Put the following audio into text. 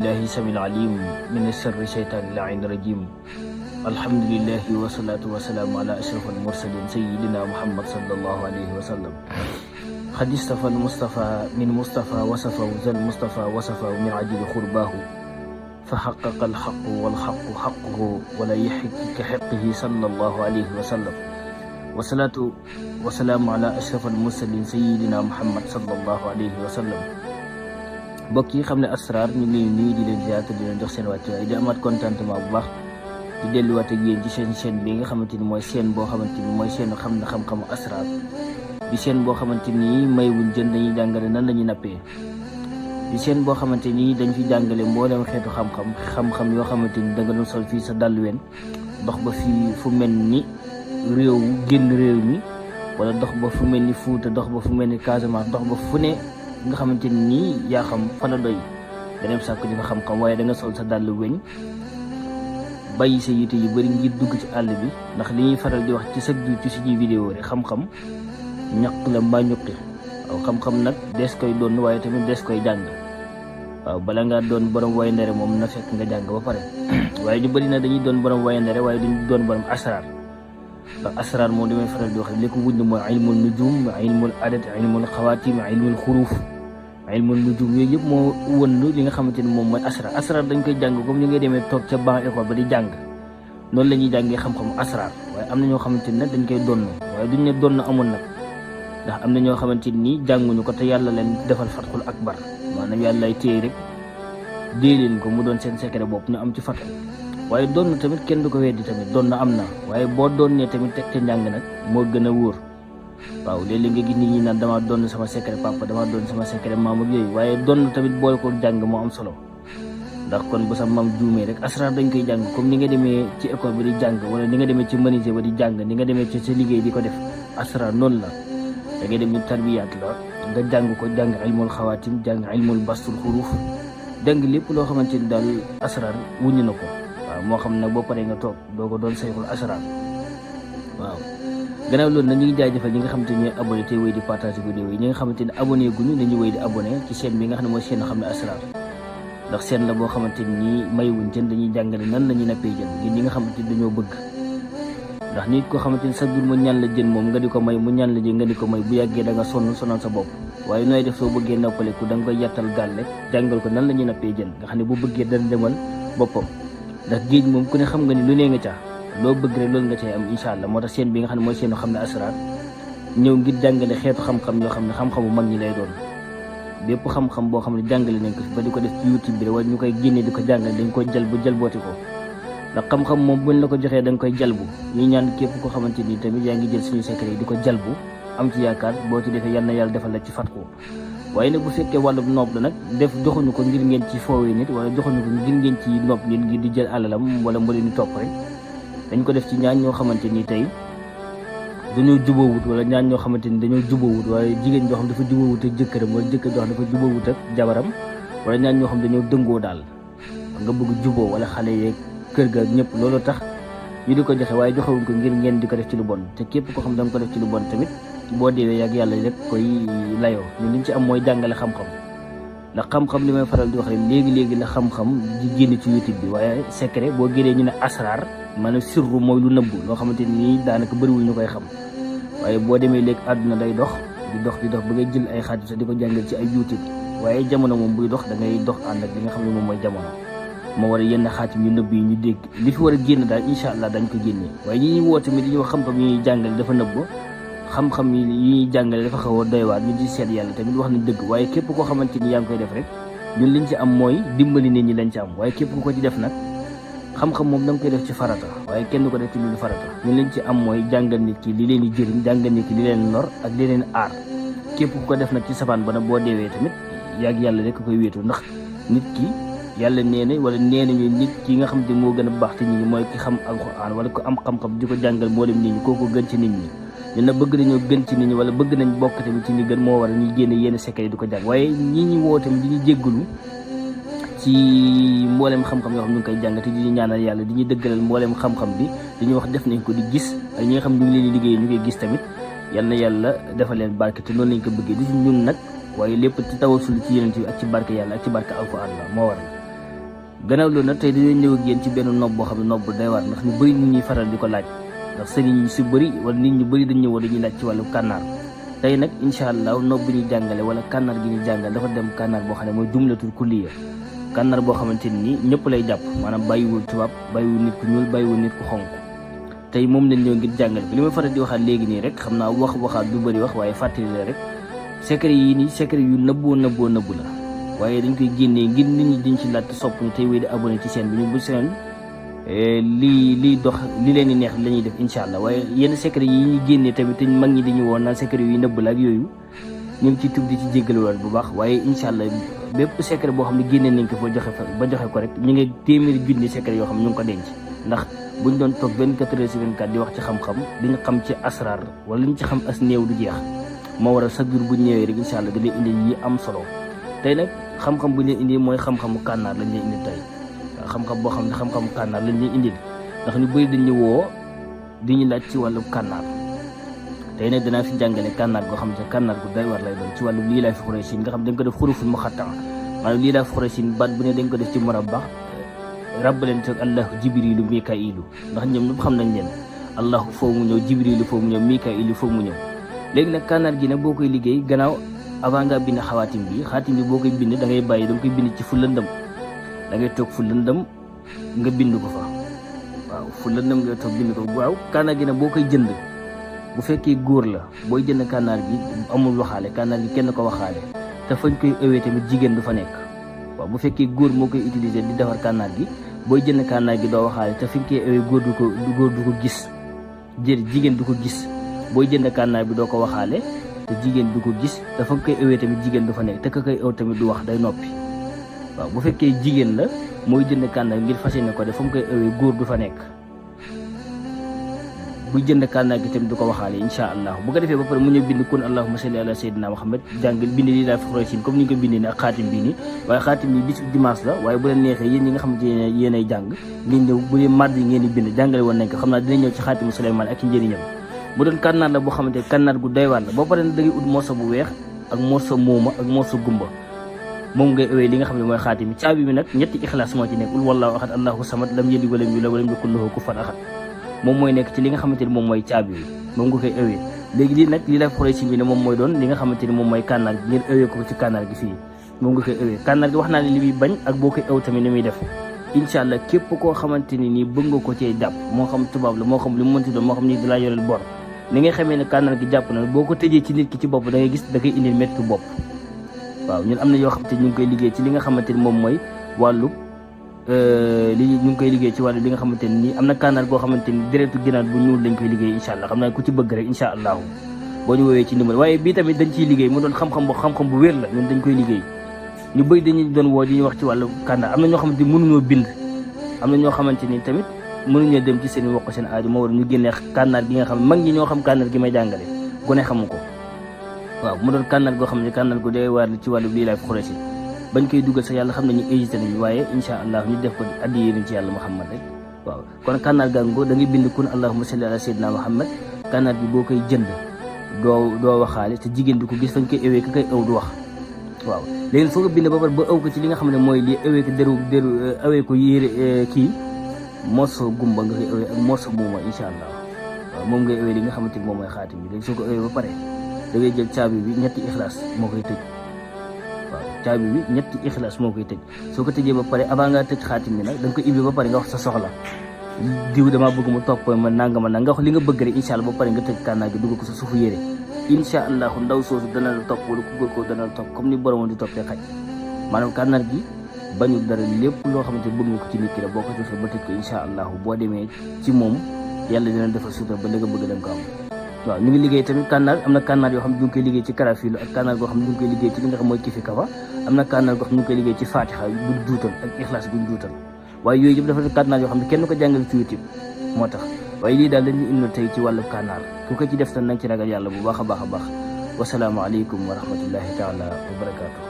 الله سميع العليم من الشر الشيطان اللعين الرجيم. الحمد لله والصلاة والسلام على أشرف المرسلين سيدنا محمد صلى الله عليه وسلم. قد اصطفى المصطفى من مصطفى وصفه ذا المصطفى وصفه من عجل خرباه فحقق الحق والحق حقه ولا يحق كحقه صلى الله عليه وسلم. والصلاة والسلام على أشرف المرسلين سيدنا محمد صلى الله عليه وسلم. mbokk yi xam ne Asrar ñu ngi leen nuyu di leen ziar te di leen jox seen wàccuwaay di amaat contentement bu baax di delluwaat ak yéen ci seen chaîne bi nga xamante ni mooy chaîne boo xamante ni mooy chaîne xam na xam-xamu Asrar di chaîne boo xamante ni may wuñ jën dañuy jàngale nan la ñuy nappee di chaîne boo xamante ni dañ fi jàngale mboolem xeetu xam-xam yoo xamante ni da nga doon sol fii sa dàllu ween dox ba fii fu mel ni réew génn réew mi wala dox ba fu mel ni Fuuta dox ba fu mel ni Casamance dox ba fu ne nga xamante ni yaa xam fa la doy nga dem sàkku ji fa xam-xam waaye da nga sol sa dàllu weñ bàyyi sa yite yu bëri ngir dugg ci àll bi ndax li ñuy faral di wax ci chaque jour ci suñuy vidéo rek xam-xam ñaq la mbaa ñuqi waaw xam-xam nag des koy doon waaye tamit des koy jàng waaw bala ngaa doon borom waye ndere moom na fekk nga jàng ba pare waaye ñu bëri na dañuy doon borom waye ndere waaye duñ doon borom asrar ndax asrar moom damay faral di wax li ko wund mooy ilmul nujum ilmul adat ilmul xawaatim ilmul xuruuf ilmul nujum yooyu yëpp moo wënd li nga xamante ni moom mooy asrar dañ koy jàng comme ni ngay demee toog ca banc école ba di jàng noonu la ñuy jàngee xam-xamu asrar waaye am na ñoo xamante ni nag dañ koy donn waaye duñ ne donn amoon nag ndax am na ñoo xamante ni jànguñu ko te yàlla leen defal fatxul akbar maanaam yàlla lay téye rek dee leen ko mu doon seen secret bopp ñu am ci fatxu waaye doon tamit kenn du ko weddi tamit doon na am na waaye boo doonnee tamit teg ca njàng nag moo gën a wóor waaw léeg-léeg nga gis nit ñi naan dama doon sama secret papa dama doon sama secret maam ak yooyu waaye doon tamit boole ko jàng moo am solo ndax kon bu sa maam juumee rek asrar dañ koy jàng comme ni nga demee ci école ba di jàng wala ni nga demee ci menuisier ba di jàng ni nga demee ci sa liggéey di ko def asrar noonu la da ngay dem ñu tarbiyaat la nga jàng ko jàng ilmul xawaatim jàng ilmul bastul xuruuf jàng lépp loo xamante ni daal asrar wuñu na ko waaw moo xam nag boo paree nga toog doo ko doon sayxul asrar waaw gannaaw loolu nag ñu ngi jaajëfal ñi nga xamante ni ñooy abonné te wéy di partage vidéo yi ñi nga xamante ni abonné guñu nañu wéy di abonné ci chaîne bi nga xam ne mooy chaîne xam ne Asrar ndax chaîne la boo xamante ni mayuwuñ jën dañuy jàngale nan la ñuy nappee jën ngir ñi nga xamante ni dañoo bëgg ndax nit koo xamante ni chaque jour mu ñaan la jën moom nga di ko may mu ñaan la jën nga di ko may bu yàggee da nga sonal sa bopp waaye nooy def soo bëggee noppaleku da nga koy yàttal gàlle jàngal ko nan la ñuy nappee jën nga xam ne bu bëggee dana demal boppam ndax géej moom ku ne xam nga ni lu nee nga ca loo bëgg rek loolu nga cay am incha allah moo tax seen bi nga xam ne mooy seen xam ne Asrar ñëw ngir jàngale xeetu xam-xam yoo xam ne xam-xamu mag ñi lay doon bépp xam-xam boo xam ne jàngale nañ ko ba di ko def ci YouTube bi rek wala ñu koy génnee di ko jàngale dañ koy jalbooti ko ndax xam-xam moom buñ la ko joxee da nga koy jalbu ñuy ñaan képp ko xamante ni tamit yaa ngi jël suñu secret yi di ko jalbu am ci yaakaar boo ci defee yal na yàlla defal la ci fatku waaye nag bu fekkee wàllu noob la nag def joxuñu ko ngir ngeen ci foowee nit wala joxuñu ko ngir ngeen ci noob nit ngir di jël alalam wala mu leen di topp rek dañ ko def ci ñaan ñoo xamante ni tey dañoo jubóowut wala ñaan ñoo xamante ni dañoo jubóowut waaye jigéen joo xam dafa jubóowut ak jëkkëram wala jëkkër joo xam dafa jubóowut ak jabaram wala ñaan ñoo xam dañoo dëngoo daal nga bëgg jubóo wala xale yeeg kër ga ñëpp loolu tax ñu di ko joxe waaye joxewuñ ko ngir ngeen di ko def ci lu bon te képp ko xam da nga ko def ci lu bon tamit boo deewee yàgg yàlla rek koy layoo ñun liñ ci am mooy jàngale xam-xam ndax xam-xam li may faral di wax rek léegi-léegi la xam-xam di génn ci YouTube bi waaye secret boo génnee ñu ne asrar maanaam sirru mooy lu nëbbu loo xamante ni daanaka bëriwul ñu koy xam waaye boo demee léegi àdduna day dox di dox ba ngay jël ay xaatim sax di ko jàngal ci ay YouTube waaye jamono moom buy dox da ngay dox ànd ak li nga xam ne moom mooy jamono moo war a yenn xaatim yu nëbb yi ñu dégg li fi war a génn daal incha allah dañ ko génnee waaye ñi ñuy woo tamit di ñuy wax xam-xam yi ñuy jàngale dafa nëbb xam-xam yi ñuy jàngale dafa xaw a doy waar ñu di seet yàlla tamit wax nañ dëgg waaye képp koo xamante ni yaa ngi koy def rek ñun liñ ci am mooy dimbali nit ñi lañ ci am waaye képp ku ko ci def nag xam-xam moom da nga koy def ci farata waaye kenn du ko def ci lu farata ñun liñ ci am mooy jàngal nit ki li leen di jëriñ jàngal nit ki li leen lor ak li leen aar képp ku ko def nag ci safaan ba nag boo deewee tamit yàgg yàlla rek koy wéetu ndax nit ki yàlla nee na wala nee nañu nit ki nga xam te moo gën a baax ci nit ñi mooy ki xam alxuraan wala ko am xam-xam di ko jàngal mboolem nit ñi kooku gën ci nit ñi ñun nag bëgg nañoo gën ci nit ñi wala bëgg nañ bokk tamit ci ñi gën moo war a ñuy génne yenn secret yi di ko jàng waaye ñi ñi woo tamit di ñu jéggalu ci mboolem xam-xam yoo xam ñu ngi koy jàng te di ñu ñaanal yàlla di ñu dëggalal mboolem xam-xam bi di ñu wax def nañ ko di gis ak ñi nga xam ñu ngi leen di liggéey ñu koy gis tamit yal na yàlla defal leen barke te noonu lañ ko bëggee di ñun nag waaye lépp ci tawasul ci yeneen bi ak ci barke yàlla ak ci barke alquran la moo waral gannaaw loolu nag tey dañoo ñëw ak yéen ci benn nopp boo xam ne nopp bu doy waar ndax ñu bëri nit ñuy faral di ko laaj ndax sëriñ yi si bëri wala nit ñu bëri dañ ñëwoon dañuy laaj ci wàllu kànnaar tey nag incha allah nopp bi ñuy jàngale wala kànnaar gi ñuy jàngale dafa dem kànnaar boo xam ne mooy jumlatul kulliya kànnaar boo xamante ni ñëpp lay jàpp maanaam bàyyiwul tubaab bàyyiwul nit ku ñuul bàyyiwul nit ku xonk tey moom lañ ñëw ngir jàngale ko li may faral di waxaat léegi nii rek xam naa waxaat du bëri wax waaye fàttali la rek secret yi nii secret yu nëbboo la waaye dañ koy génnee ngir nit ñi diñ ci laaj sopp ñu tey wéy di abonné ci chaîne bi ñu bu seen liy dox li leen di neex la ñuy def incha allah waaye yenn secret yi ñuy génnee tamit te mag ñi dañuy woon naan secret yu nëbb la ak yooyu ñu ngi ciy tub di ci jéggaluwaat bu baax waaye incha allah bépp secret boo xam ne génnee nañ ko ba joxe ko rek ñu ngi téeméeri junni secret yoo xam ne ñu ngi ko denc ndax buñ doon toog 24 heures sur 24 di wax ci xam-xam diñu xam ci asrar wala liñ ci xam as néew du jeex moo waral chaque jour buñ ñëwee rek incha allah da lay indi yi am solo tey nag xam-xam bu ñu leen indi mooy xam-xamu kànnaar lañ leen indi tey xam-xam boo xam ne xam-xamu kànnaar lañ leen indil ndax ñu bëri dañu woo di ñu laaj ci wàllu kànnaar tey nag danaa fi jàngale kànnaar goo xam ne kànnaar gu doy war lay doon ci wàllu lii laa fi xuree siin nga xam dañ ko def xuruful mu xattan maanaam lii laa fi xuree siin baat bu ne dañ ko def ci murabba rabbaleen toog allahu jibrilu mikailu ndax ñoom ñëpp xam nañ leen allahu foo mu ñëw jibrilu foo mu ñëw mikailu foo mu ñëw léegi nag kànnaar gi nag boo koy liggéey gannaaw avant nga bind xawaatim bi boo koy bind da ngay bàyyi da nga koy bind ci fu lëndëm da ngay toog fu lëndëm nga bind ko fa waaw fu lëndëm nga toog bind ko waaw kànnaar gi nag boo koy jënd bu fekkee góor la booy jënd kànnaar gi amul waxaale kànnaar gi kenn ko waxaale te fañ koy ëwee tamit jigéen du fa nekk waaw bu fekkee góor moo koy utiliser di defar kànnaar gi booy jënd kànnaar gi doo waxaale te fi nga koy ëwee góor du ko gis jigéen du ko gis booy jënd kànnaar bi doo ko waxaale te jigéen du ko gis te fa nga koy ëwee tamit jigéen du fa nekk te ka koy ëw tamit du wax day noppi waaw bu fekkee jigéen la mooy jënd kànnaar ngir fas yéene ko def fa nga koy ëwee góor du fa nekk bu jënd kànnaar gi tamit du ko waxaale incha allah bu ko defee ba pare mu ñëw bind kun allahumma salli ala sayyidina muhammad jàng bind lii laa fi xuree siin comme ni nga ko bindee ni ak xaatim bii nii waaye xaatim bi bisu dimanche la waaye bu leen neexee yéen ñi nga xamante ne yéen ay jàng ngeen ñëw bu dee mardi yi ngeen di bind jàngale woon nañ ko xam naa dina ñëw ci xaatimu Suleymaan ak ci njëriñam bu doon kànnaar la boo xamante ne kànnaar gu doy waar la boo pare da ngay ut morso bu weex ak morso muuma ak morso gumba moom ngay ëwee li nga xam ne mooy xaatim bi caabi bi nag ñetti ixlaas moo ci nekk ul wallahu ahad allahu samad lam yalid walam yulad walam yakul lahu kufuwan ahad moom mooy nekk ci li nga xamante ni moom mooy caabi bi moom nga koy ëwee léegi lii nag lii la xuree si bi ne moom mooy doon li nga xamante ni moom mooy kànnaar gi ngeen ëwee ko ci kànnaar gi fii moom nga koy ëwee kànnaar gi wax naa ne li muy bañ ak boo koy ëw tamit ni muy def incha allah képp koo xamante ni nii bëgg nga ko cee jàpp moo xam tubaab la moo xam li mu mënti doon moo xam ni dalaa yoreel bor ni ngay xamee ne kànnaar gi jàpp na boo ko tëjee ci nit ki ci bopp da ngay gis da koy indil métti bopp waaw ñun am na yoo xam te ñu ngi koy liggéey ci li nga xamante ni moom mooy wàllu li ñu ngi koy liggéey ci wàllu li nga xamante ni nii am na kànnaar goo xamante ni deretu ginaar bu ñuul lañ koy liggéey incha allah xam naa ku ci bëgg rek incha allahu boo ñu woowee ci numéro waaye bii tamit dañ ciy liggéey mu doon xam-xam bu wér la ñun dañ koy liggéey ñu bëri dañuy doon woo di ñu wax ci wàllu kànnaar am na ñoo xamante ni mënuñoo bind am na ñoo xamante ni tamit mënuñoo dem ci seen i wax seen aaju moo war ñu génnee kànnaar gi nga xam mag ñi ñoo xam kànnaar gi may jàngale gone xamu ko waaw mu doon kànnaar goo xam ne kànnaar gu day waar ci wàllu lii laay xuree si bañ koy dugal sax yàlla xam nañu hésité nañu waaye incha allah ñu def ko addi yéen ci yàlla muhammad rek waaw kon kànnaar gàngo da ngay bind kun allahumma salli ala sayyidina muhammad kànnaar gi boo koy jënd doo waxaale te jigéen du ko gis fañ koy ëwee ka koy ëw du wax waaw léegi foo ko bind ba pare ba ëw ko ci li nga xam ne mooy lii ëwee ko deru ëwee ko yére kii morso gumba nga koy ëwee ak morso muuma incha allah waaw moom ngay ëwee li nga xamante ni moom mooy xaatim bi léegi soo ko ëwee ba pare da ngay jël caabi bi ñetti ixlaas moo koy tëj waaw caabi bi ñetti ixlaas moo koy tëj soo ko tëjee ba pare avant ngaa tëj xaatim bi nag da nga koy ibbi ba pare nga wax sa soxla diw damaa bëgg mu topp ma nangama nag nga wax li nga bëgg rek incha allah ba pare nga tëj kànnaar gi dugg ko sa suufu yére incha allah ndaw soosu dana la topp wala ku góor ko dana la topp comme ni boromam di toppee xaj maanaam kànnaar gi bañu dara lépp loo xamante bëgg nga ko ci nit ki la boo ko defee ba tëj ko incha allah boo demee ci moom yàlla dina defal suutar ba li nga bëgg dem ko am waaw ñu ngi liggéey tamit kànnaar am na kànnaar yoo xam ne ñu ngi koy liggéey ci karafilu ak kànnaar goo xam ne ñu ngi koy liggéey ci li nga xam mooy kifi kafa am na kànnaar goo xam ne ñu ngi koy liggéey ci fatiha buñ duutal ak ixlaas buñ duutal waaye yooyu yëpp dafa nekk kànnaar yoo xam ne kenn ko jàngale ci YouTube moo tax waaye lii daal dañuy indi tey ci wàllu kànnaar ku ko ci def tan nag ci ragal yàlla bu baax a baax a baax wasalaamaaleykum wa rahmatullahi taala wa barakaatu